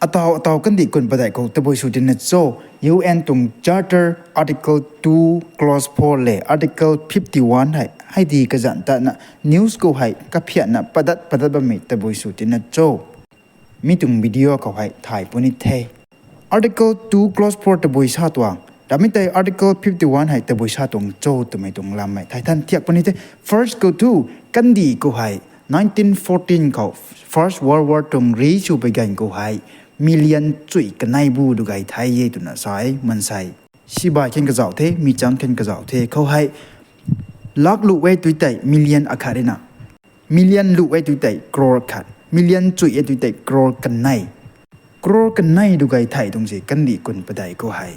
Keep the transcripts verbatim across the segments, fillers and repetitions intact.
Ataw ataw kandih kun padeih khou tabui sw tina cho, U N tuang Charter Article two Clause four le Article fifty one hei hei di kazanc tatna news khou hei kaphianna padat padat bammei tabui sw tina cho. Mi tuang video khou hei thay puni the. Article two Clause four tabui sa tuang, ramei tei Article fifty one hei tabui sa tuang cho twmei tuang lammei thay than thiak puni the. First khou thu, kandih khou hei nineteen fourteen khou First World War tuang ri sw pui ganv khou hei million chuih kanei bu dugay thei e twna sa e mansei. Sibai khen kazauh the, mi chang khen kazauh the khou hei, lak lu e tui tei million akhat rina, million lu e tui tei crore khat, million chuih e tui tei crore kanei, crore kanei dugay thei tuang se kandih kun padeih khou hei.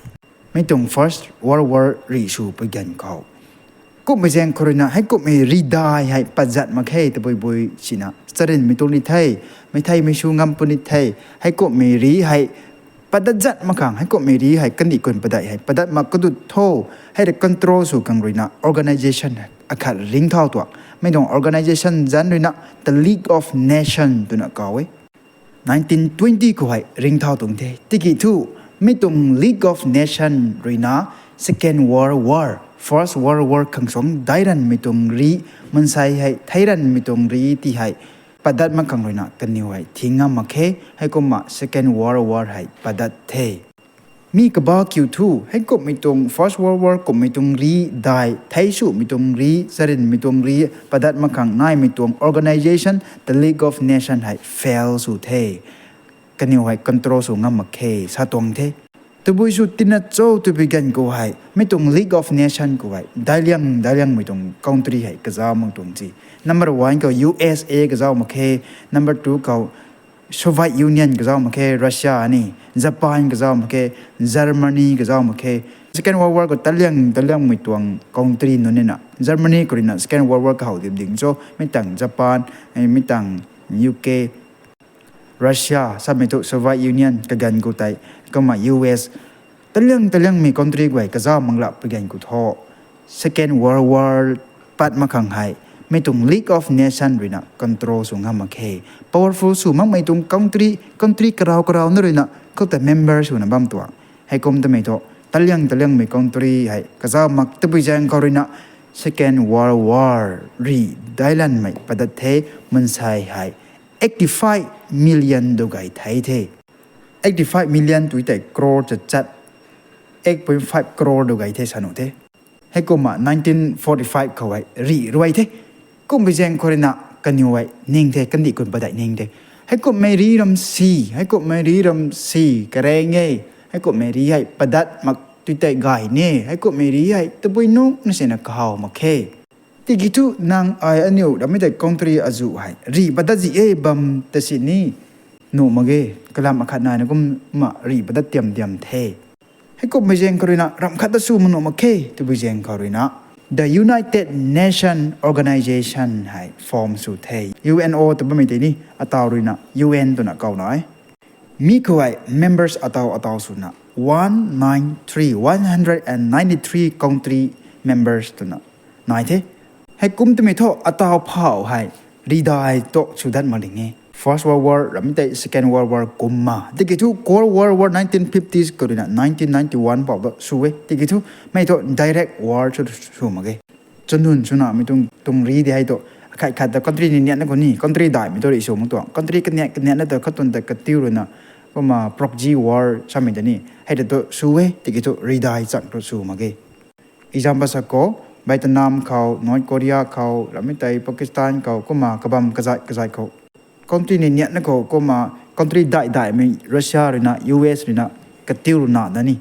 Mi tuang First World War ri sw pui ganv khou, kumhmei zaeng khou ruina heikumhmei ridai hei pazat mak khe tabui bui sina charynmei tuang ri the, meitheimei sw ngam puni the. Heikumhmei ri hei padat zat mak khang, heikumhmei ri hei kandih kun padeih hei padat mak kadut tho, hei rui control sw khang ruina organisation akhat ringcthau tuang. Mi tuang organisation zanc ruina the League of Nation twna kaw e. Nineteen twenty khou hei ringcthau tuang the. Tiki thu, mi tuang League of Nation ruina Second World War, First World War khang suang dairanmei tuang ri, mansei hei theiranmei tuang ri ti hei padat mak khang ruina kaniw hei thing ngam mak khe. Heikumna Second World War hei padat the. Mi kaba kiu thu, heikumhmei tuang First World War kumhmei tuang ri dai, thei swmei tuang ri, charynmei tuang ri, padat mak khang naimei tuang organisation the League of Nation hei fail sw the. Kaniw hei control sw ngam mak khe sa tuang the. Tabui sw tina cho twpui ganv khou hei mi tuang League of Nation khou hei dailiang dailiangmei tuang country hei kazauh mak tuang si. Number one khou U S A kazauh mak khe, number two khou Soviet Union kazauh mak khe, Russia ni, Japan kazauh mak khe, Germany kazauh mak khe. Second World War khou taliang taliangmei tuang country nunc nina, Germany khou ruina Second World War kahaw dip ding cho, mi tangv Japan, mi tangv U K, Russia samei thu Soviet Union kaganv khou tei, kumna U S, taliang taliangmei country guay kazauh mak lak pui ganv khou thu, Second World War pat mak khang hei mi tuang League of Nation ruina control sw ngam mak khe. Powerful sw makmei tuang country, country karau karau na ruina khou tei member swna bam tuang. Heikum twmei thu taliang taliangmei country hei kazauh mak tabui zaeng khou ruina Second World War ri dailanmei padat the. Mansei hei eighty five million dugay thei the. Eighty five million tui tei crore chat chat, eight point five crore dugay the sa nuh the. Heikumna nineteen forty five khou hei ri ruay the. Kumhmei zaeng khou ruina kaniw hei ning the, kandih kun padeih ning the. Heikumhmei ri ram si, heikumhmei ri ram si kareng e. Heikumhmei ri hei padat mak tui tei gay ni, heikumhmei ri hei tabui nunc na sina kahaw mak khe. Tiki thu nang ai aniu ramei tei country azuh hei ri padat zi e bam ta sini nuh mak ge. Kalam akhat naina kumna ri padat tiam tiam the. Heikumhmei zaeng khou ruina ramh khat ta sw mak nuh mak khe twpui zaeng khou ruina the United Nation Organization hei form sw the. U N O tw bammei tei ni, ataw ruina U N twna kaw nai. Mi khou hei members ataw ataw swna one nine three, one hundred and ninety three country members twna nai the. Heikum twmei thu ataw phau hei ridai tu sw dat mak ding e. First World War ramei tei Second World War kumna, tiki thu Cold World War nineteen fifties khou ruina nineteen ninety-one phau tu sw e. Tiki thu mei thu direct war sw sw mak ge. Chwnun swna mei tuang tuang ri di hei tu, akhat khat ta country ni niatna khou ni, country daihmei tu ri sw mak tuang. Country kaniat kaniatna ta khat tun ta katiu ruina, kumna proxy war samei ta ni hei ta tu sw e. Tiki thu ridai chang tu sw mak ge. Example sa khou, Vietnam khou, North Korea khou, ramei tei Pakistan khou, kumna kabam kazat kazat khou, country ni niatna khou kumna country daih daihmei Russia ruina, U S ruina, katiu ruina da ni.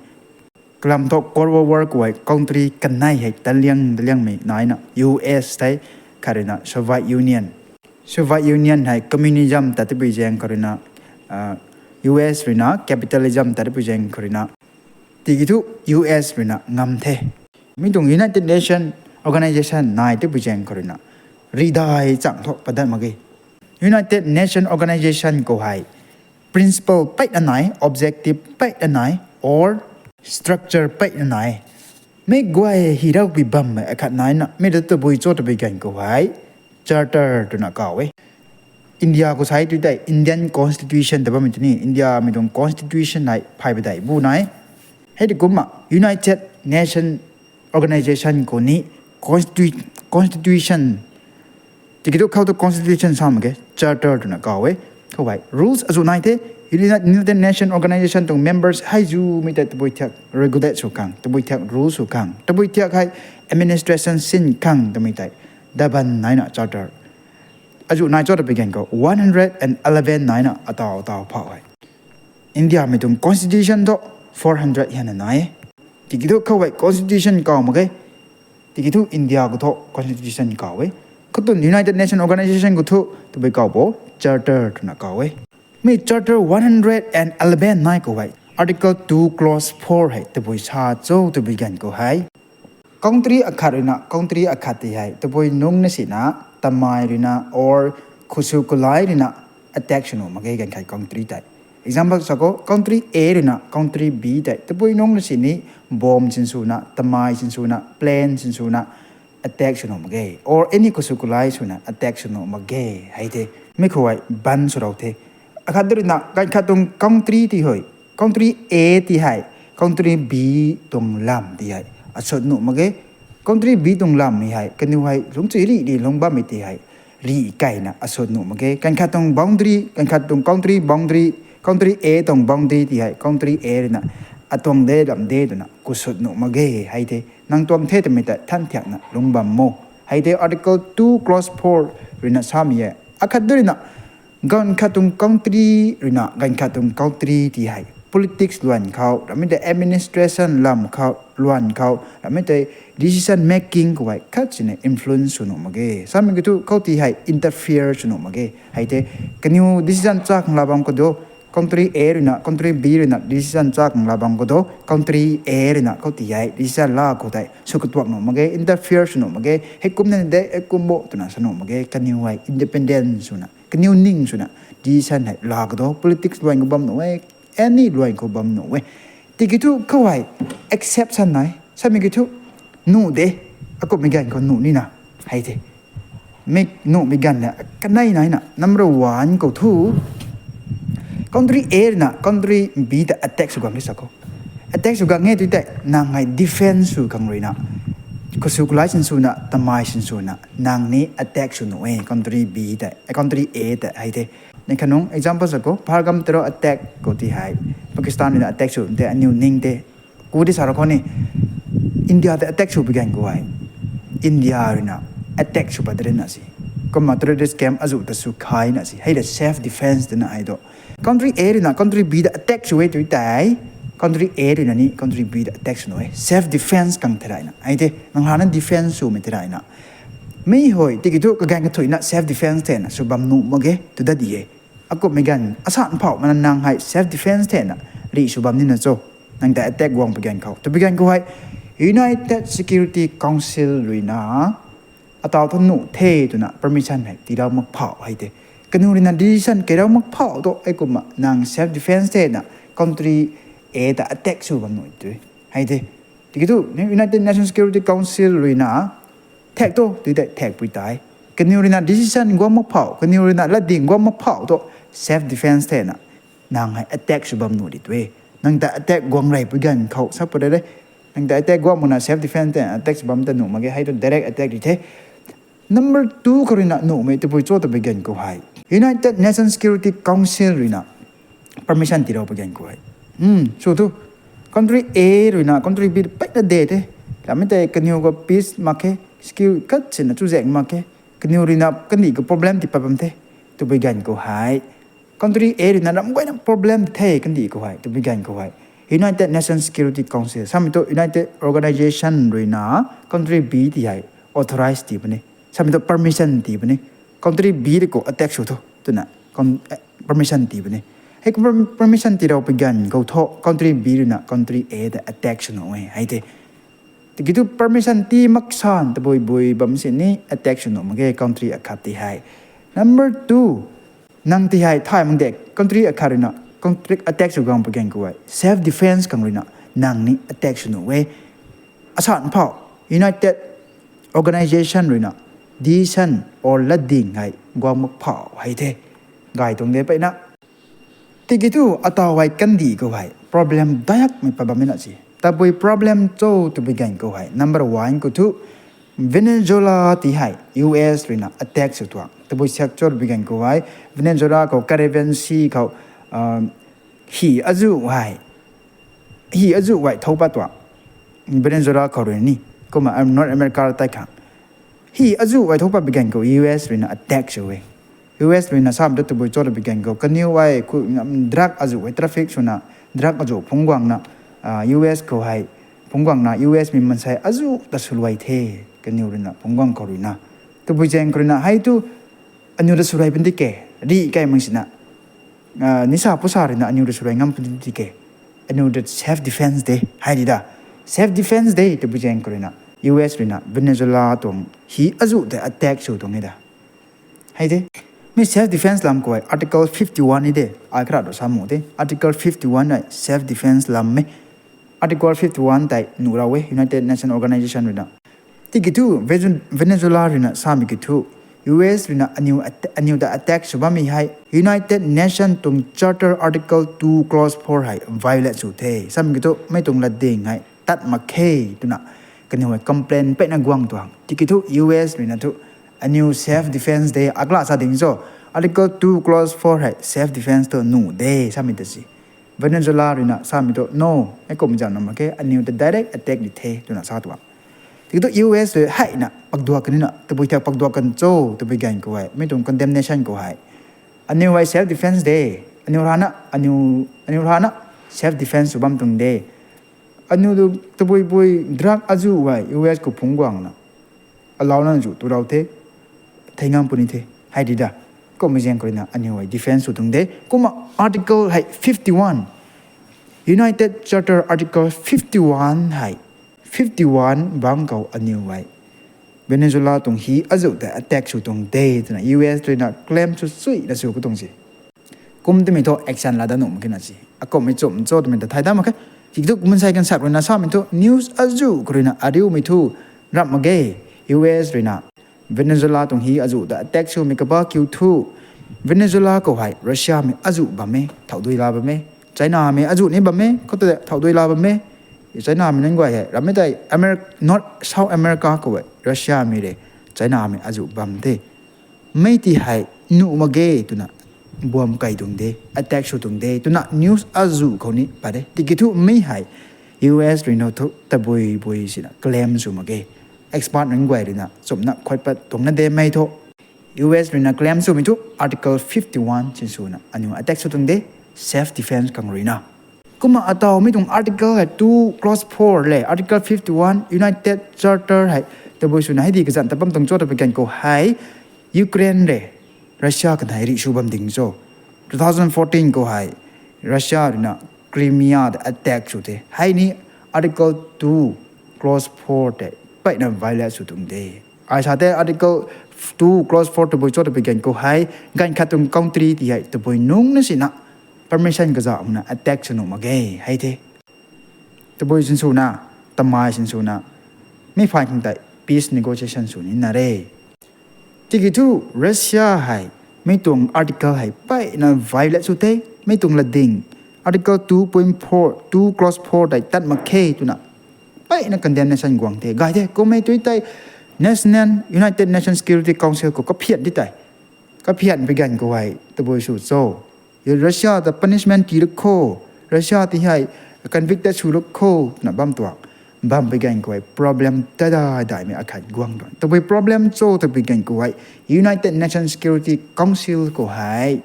Kalam thu Cold World War khou hei country kanei hei taliang taliangmei naina, U S tei, khat ruina Soviet Union. Soviet Union hei communism ta tipui zaeng khou ruina, U S ruina capitalism ta tipui zaeng khou ruina, tiki thu U S ruina ngam the. Mi tuang United Nation Organization nai tipui zaeng khou ruina ridai chang thu padat mak ge. United Nation Organization khou hei principle peyna nai, objective peyna nai, or structure peyna nai. Mi guay hi rau bi bammei akhat naina, mi ta tabui cho twpui ganv khou hei charter twna kaw e. India khou sai tu tei Indian Constitution ta bammei tu ni, Indiamei tuang Constitution hei phay padeih bu nai. Hei tei kumna United Nation Organization khou ni constitu-, Constitution, tiki thu khou tu Constitution sa mak ge, Charter twna kaw e. Khou hei rules azuh nai the, United Nation Organization tuang members hei zumei tei tabui thiak regulate sw khang, tabui thiak rules sw khang, tabui thiak hei administration sin khang twmei tei daban naina Charter azuh nai cho twpui ganv khou one hundred and eleven naina ataw ataw phau hei. Indiamei tuang Constitution thu four hundred hianna nai e. Tiki thu khou hei Constitution kaw mak ge. Tiki thu India khou thu Constitution kaw e. Khou tu United Nation Organization khou thu tabui kaw bo, Charter twna kaw e. Mi Charter one hundred and eleven nai khou hei Article two, Clause four hei tabui sa cho twpui ganv khou hei, country akhat ruina country akhat ti hei tabui nungc na sina, tamei ruina or khusu kulai ruina attack sw nuh mak ge ganv khat country tei. Example sa khou, country A ruina country B tei tabui nungc na sini bomb sinswna, tamei sinswna, plane sinswna attack sw nuh mak ge, or any khusu kulai swna attack sw nuh mak ge, hei the. Mi khou hei ban swlou the. Akhat ruina ganv khat tuang country ti hei, country A ti hei country B tuang lam ti hei asut nuh mak ge. Country B tuang lammei hei kaniw hei lungc chui rih rih lungc bammei ti hei rih kaina asut nuh mak ge. Ganv khat tuang boundary, ganv khat tuang country boundary, country A tuang boundary ti hei country A ruina atuang de lam de twna kusut nuh mak ge, hei the. Nang tuang the twmei ta than thiakna lungc bam mo, hei the Article two, Clause four ruina samei e. Akhat ruina ganv khat tuang country ruina ganv khat tuang country ti hei politics luan khou, ramei tei administration lam khou, luan khou, ramei tei decision making khou hei khat sina influence sw nuh mak ge. Samei kiu thu khou ti hei interfere sw nuh mak ge, hei the. Kaniw decision cha khang la bam khou do, country A ruina country B ruina decision cha khang la bam khou do, country A ruina khou ti hei decision la khou tei sw katuak nuh mak ge, interfere sw nuh mak ge, heikumna de, heikum bo twna sa nuh mak ge. Kaniw hei independent swna, kaniw ning swna decision hei la khou do. Politics luan khou bam nuh e, any luan khou bam nuh e. Tiki thu khou hei exception nai, samei kiu thu nuh de, akumhmei ganv khou nuh nina, hei the. Mi nuhmei ganv na kanei naina number one khou thu, country A ruina country B ta attack sw gang de sa khou, attack sw gang e tu tei nang hei defense sw khang ruina, khusu kulai sinswna, tamei sinswna nang ni attack sw nuh e country B tei, country A tei, hei the. Ni khanung example sa khou, Pahalgam terror attack khou ti hei Pakistan ruina attack sw tei aniw ning tei ku di sa ra khou ni, India tei attack sw pui ganv khou hei India ruina attack sw pat de na si, kumna terrorist camp azuh ta sw khai na si, hei ta self defense twna hei do. Country A ruina country B ta attack sw e tu tei, country A ruina ni country B ta attack sw nuh e, self defense khang thei rana, hei the. Nang hana defense swmei thei rana, mi hei tiki thu kaganv kathuina self defense thena sw bam nuh mak ge tu dat di e. Akumhmei ganv asan phau mana nang hei self defense thena rih sw bam nina cho, nang ta attack guang pui ganv khou, twpui ganv khou hei United Security Council ruina ataw thu nuh the twna permission hei tiilou mak phau, hei the. Kaniw ruina decision keilou mak phau thu heikumna nang self defense thena country A ta attack sw bam nuh tu, hei the. Tiki thu United Nations Security Council ruina thak tu tu tei thak pui tei, kaniw ruina decision guang mak phau, kaniw ruina latding guang mak phau thu self defense thena nang hei attack sw bam nuh di tu e. Nang ta attack guang rey pui ganv khou sa pui de, nang ta attack guang makna self defense thena attack sw bam ta nuh mak ge, hei tu direct attack di the. Number two khou ruina nuhmei tabui cho twpui ganv khou hei United Nations Security Council ruina permission tiilou pui ganv khou hei, sw thu country A ruina country B peina de the, ramei tei kaniw khou peace mak khe, security khat sina chuzaeng mak khe, kaniw ruina kandih khou problem ti pat bam the twpui ganv khou hei, country A ruina ram guayna problem the kandih khou hei twpui ganv khou hei, United Nations Security Council samei thu United Organization ruina country B ti hei authorize tii puni, samei thu permission tii puni, country B rui khou attack sw tho twna permission tii puni. Hei permission tiilou pui ganv khou thu country B ruina country A ta attack sw nuh e, hei the. Tiki thu permission tii mak san tabui bui bam sini attack sw nuh mak ge country akhat ti hei. Number two, nang ti hei thay mak de, country akhat ruina country attack sw gang pui ganv khou hei self defense khang ruina nang ni attack sw nuh e. Asan phau United Organization ruina decision or latding hei guang mak phau, hei the. gay tuang de peyna. Tiki thu ataw hei kandih khou hei problem daiakmei pat bammei na si. Tabui problem cho tabui ganv khou hei number one khou thu Venezuela ti hei U S ruina attack sw tuang. Tabui siak cho tabui ganv khou hei Venezuela khou Caribbean Sea khou hi azuh hei hi azuh hei thou pat tuang. Venezuela khou rui ni kumna North America tei khang hi azuh hei thou pat bi ganv khou U S ruina attack sw e. U S ruina sam tu tabui cho tabui ganv khou kaniw hei drug azuh hei traffic swna drug azuh phungc guangna U S khou hei phungc guangna U S mi mansei azuh ta swluai the. Kaniw ruina phungc guang khou ruina tabui zaeng khou ruina hei tu aniw ta swluai pun di ke, rih kai mak sina nisa pusa ruina aniw ta swluai ngam pun di ke, aniw ta self defense de hei di da. Self defense de tabui zaeng khou ruina U S ruina Venezuela tuang hi azuh tei attack sw tuang e da. Hei de mi self defense lam khou hei Article fifty one ni de, ai kara tu sa mu de Article fifty one hei self defense lam e. Article fifty one tei nuh ra e United Nations Organization ruina. Tiki thu Venezuela ruina samei ki thu U S ruina aniw ta attack sw bammei hei United Nations tuang Charter Article two Clause four hei violate sw the samei ki thu mei tuang latding hei tat mak khe twna kaniw hei complain peyna guang tuang. Tiki thu U S ruina thu aniw self defense de akla sa ding cho, Article two Clause four hei self defense tu nuh de samei ta si. Venezuela ruina samei tu no, hei kum zan na mak khe, aniw ta direct attack di the twna sa tuang. Tiki thu U S rui heina pakduak kanina tabui thak pakduak kan cho tabui ganv khou hei mei tuang condemnation khou hei aniw hei self defense de, aniw rana aniw rana self defense sw bam tuang de. Aniw tu tabui bui drug azuh hei U S khou phungc guangna alauna zu tu rau the, thei ngam puni the hei di da. Kummei zaeng khou ruina aniw hei defense sw tuang de. Kumna Article hei fifty one, United Charter Article fifty one hei fifty one bang khou aniw hei Venezuela tuang hi azuh tei attack sw tuang de twna U S ruina claim sw suina sw katuang se. Kum twmei thu action la dat nuh mak khe na si. Akummei chum cho twmei ta thay dat mak khe. Tiki thu mansei kansak ruina samei thu news azuh khou ruina ariumei thu ramh mak ge. U S ruina Venezuela tuang hi azuh ta attack swmei kaba kiu thu Venezuela khou hei Russiamei azuh bam e, thau dui la bam e. Chinamei azuh ni bam e, khou ta thau dui la bam e. Chinamei nunc guay hei rammei tei North South America khou hei Russiamei rui Chinamei azuh bam the. Mei ti hei nuh mak ge twna buam kai tuang de, attack sw tuang de twna news azuh khou ni pat de. Tiki thu mei hei U S ruina thu tabui bui sina claim sw mak ge. Expert nunc guay ruina chumna khuat pat tuang na de mei thu. U S ruina claim swmei thu Article fifty one sinswna aniw attack sw tuang de, self defense khang ruina. Kumna ataw mei tuang Article hei two Clause four le Article fifty one United Charter hei tabui swna hei di kazanc ta bam tuang cho tabui ganv khou hei Ukraine rui Russia kanei rih sw bam ding cho. Two thousand fourteen khou hei Russia ruina Crimea ta attack sw the. Hei ni Article two Clause four tei peyna violate sw tuang de. Ai sa tei Article two Clause four tabui cho tabui ganv khou hei ganv khat tuang country ti hei tabui nungc na sina permission kaza muna attack sw nuh mak ge hei the. Tabui sinswna, tamei sinswna, mi phay khang tei peace negotiation sw nina re. Tiki thu Russia hei mei tuang article hei peyna violate sw the, mei tuang latding Article two point four, two Clause four tei tat mak khe twna peyna condemnation guang the. Gay the kummei tui tei National United Nations Security Council khou kaphian di tei kaphian bi ganv khou hei tabui sw cho. Russia ta punishment tii ruk kho, Russia ti hei convicted sw ruk kho twna bam tuang. Bam bi ganv khou hei problem tada daihmei akhat guang tuang. Tabui problem cho tabui ganv khou hei United Nations Security Council khou hei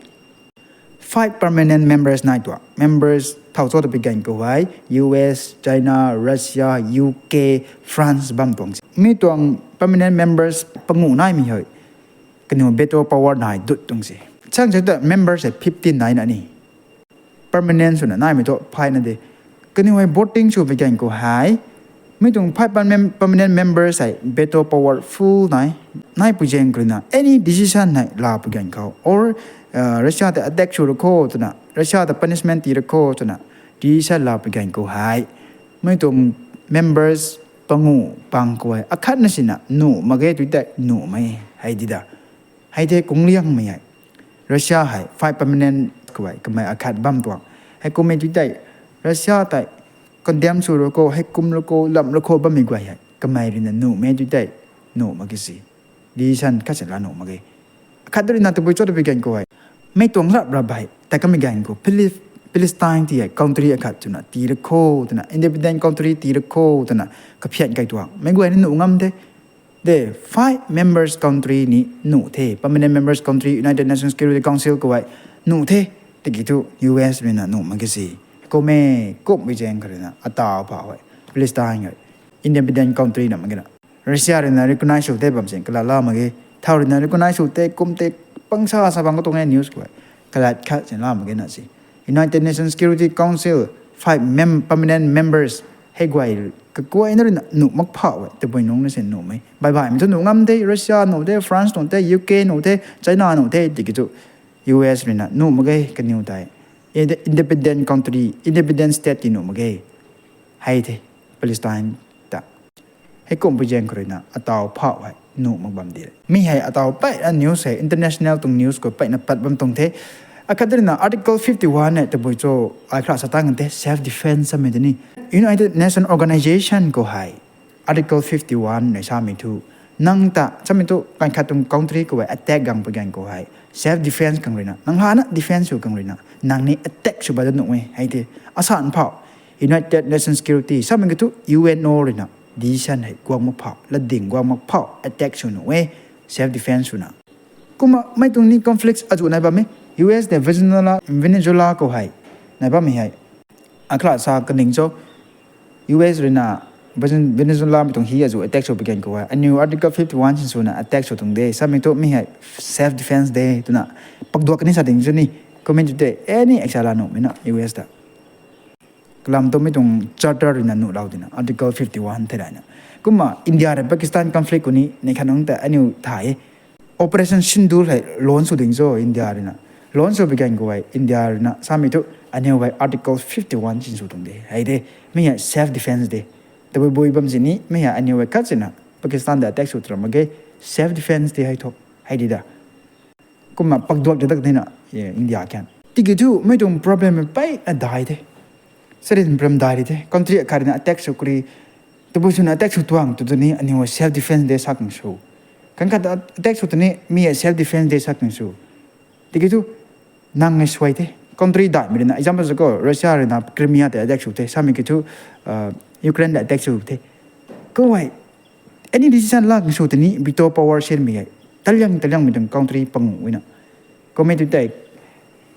five permanent members nai tuang. Members thau cho tabui ganv khou hei U S, China, Russia, U K, France bam tuang. Mi tuang permanent members panguh naimei hei kaniw veto power nai dut tuang se. Chang chak ta members hei fifteen nai na ni. Permanent swna naimei thu phayna de. Kaniw hei voting sw bi ganv khou hei mi tuang five permanent members hei veto power full nai. Nai pui zaeng khou ruina any decision hei la pui ganv khou or Russia ta attack sw ruk kho twna, Russia ta punishment tii ruk kho twna decision la pui ganv khou hei mi tuang members panguh pang khou hei akhatna sina nuh mak ge tui tei nuhmei hei di da. Hei the kungliangmei hei Russia hei five permanent khou hei kamei akhat bam tuang. Heikum e tu tei Russia tei condemn sw ru khou, heikum ru khou, lam ru khou bammei guay hei kamei ruina nuhmei tu tei nuh mak ge si. Decision khat si la nuh mak ge. Akhat ruina tabui cho tabui gan khou hei, mei tuang rap rap hei tei kamei gan khou Philip-, Palestine ti hei country akhat twna tii ru khou twna, independent country tii ru khou twna kaphian kai tuang. Mei guay ni nuh ngam the. De, five members country ni nuh the, permanent members country, United Nations Security Council khou hei nuh the. Tiki thu U S ruina nuh mak ge si. Kum e, kummei zaeng khou ruina ataw phau hei Palestine hei independent country na mak ge na, Russia ruina recognize sw the bam sin kalala mak ge. Thau ruina recognize sw the kum tei pangsa sa bang khou tuang e news khou hei. Kalat khat sin la mak ge na si. United Nations Security Council five mem-, permanent members hei guay kakuayna ruina nuh mak phau hei tabui nungc na sin nuhmei. Baih baihmei thu nuh ngam the, Russia nuh the, France nuh the, U K nuh the, China nuh the, tiki thu U S ruina nuh mak ge kaniw tei. Inde-, independent country, independent state ti nuh mak ge. Hei the, Palestine ta. Heikum pui zaeng khou ruina ataw phau hei nuh mak bam di. Mi hei ataw peyna news hei, international tuang news khou peyna pat bam tuang the. Akhat ruina Article fifty-one hei tabui cho, ai khra sa tang the, self defense samei tei ni. United Nations Organization khou hei Article fifty-one nei samei thu, nang ta samei thu kan khat tuang country khou hei attack gang pui gan khou hei self defense khang ruina, nang hana defense sw khang ruina nang ni attack sw ba da nuh e. Hei the, asan phau United Nations Security samei ki thu U N O ruina decision hei guang mak phau, latding guang mak phau attack sw nuh e, self defense swna. Kumna mei tuang ni conflicts azuh nai bammei, U S de Venezuela, Venezuela khou hei nai bammei hei akhat sa kaning cho, U S ruina Venezuela mei tuang hi azuh attack sw pui gan khou hei aniw Article fifty-one sin swna attack sw tuang de samei thu mi hei self defense de twna pakduak kani sa ding cho ni. Kum e tu tei any action la nuhmei na U S ta. Kalam thu mei tuang charter ruina nuhlou dina, Article fifty-one thei layna. Kumna India rui Pakistan conflict khou ni neih khat nungc ta aniw thay e. Operation Sindoor hei launch sw ding cho India ruina. Launch sw pui gan khou hei India ruina samei thu aniw hei Article fifty-one sin sw tuang de. Hei de, mi hei self defense de. Tabui bui bam sini mi hei aniw hei khat sina Pakistan ta attack sw tram mak ge, self defense de hei thu. Hei di da. Kumna pakduak di dak dina, India kan. Tiki thu mei tuang problem peyna dai the. Sarin problem dai ri the. Country akhat ruina attack sw kuri, tabui swna attack sw tuang tu tu ni aniw self defense de sa khang sw. Kan khat attack sw tu ni mi self defense de sa khang sw. Tiki thu nang e suai the. Country daihmei ruina, example sa khou Russia ruina Crimea tei attack sw the, samei ki thu Ukraine tei attack sw the. Khou hei any decision la khang sw tei ni veto power sinmei hei taliang taliangmei tuang country panguh na. Kum e tu tei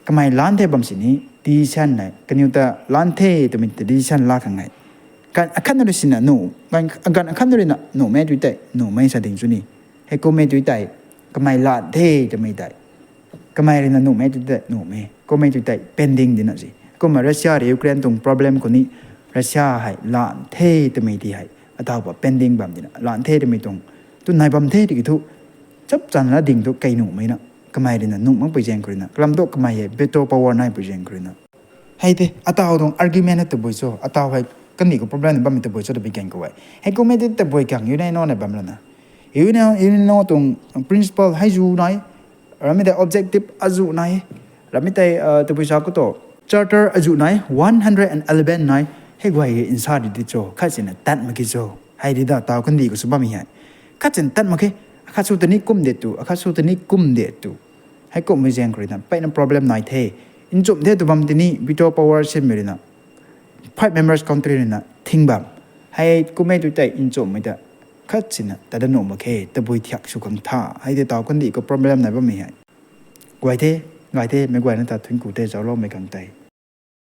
kamei lan the bam sini decision hei kaniw ta lan the twmei ta decision la khang hei, kan akhat na rui sina nuh, kan akhat na ruina nuhmei tu tei nuhmei sa ding cho ni. Heikum e tu tei kamei lan the twmei tei, kamei ruina nuhmei tu tei nuhmei, kum e tu tei pending dina si. Kumna Russia rui Ukraine tuang problem khou ni Russia hei lan the twmei ti hei ataw pa pending bam dina, lan the twmei tuang tu nai bam the tiki thu chap channa ding thu kei nuhmei na, kamei ruina nuh mak pui zaeng khou ruina, kalam thu kamei hei veto power nai pui zaeng khou ruina. Hei the, ataw tuang argument na tabui cho, ataw hei kandih khou problem na bammei tabui cho tabui gan khou hei. Heikum e tu tabui khang U N O na bam lana. U N O, U N O tuang principle hei zu nai, ramei tei objective azuh nai, ramei tei tabui sa khou tu charter azuh nai, one hundred and eleven nai, hei guay e nsa di di cho, khat sina tat mak ki cho. Hei di da taw kandih khou sw bammei hei. Khat sina tat mak khe, akhat sw tei ni kum de tu, akhat sw tei ni kum de tu. Heikumhmei zaeng khou ruina peyna problem nai the. Nchumh the tu bam tei ni veto power sinmei ruina five members country ruina thing bam. Heikum e tu tei nchumhmei ta khat sina tat da nuh mak khe, tabui thiak sw khang tha. Hei tei taw kandih khou problem nai bammei hei. Guay the, gay the, meic guayna ta thuanc ku the, zaucloumei khang tei.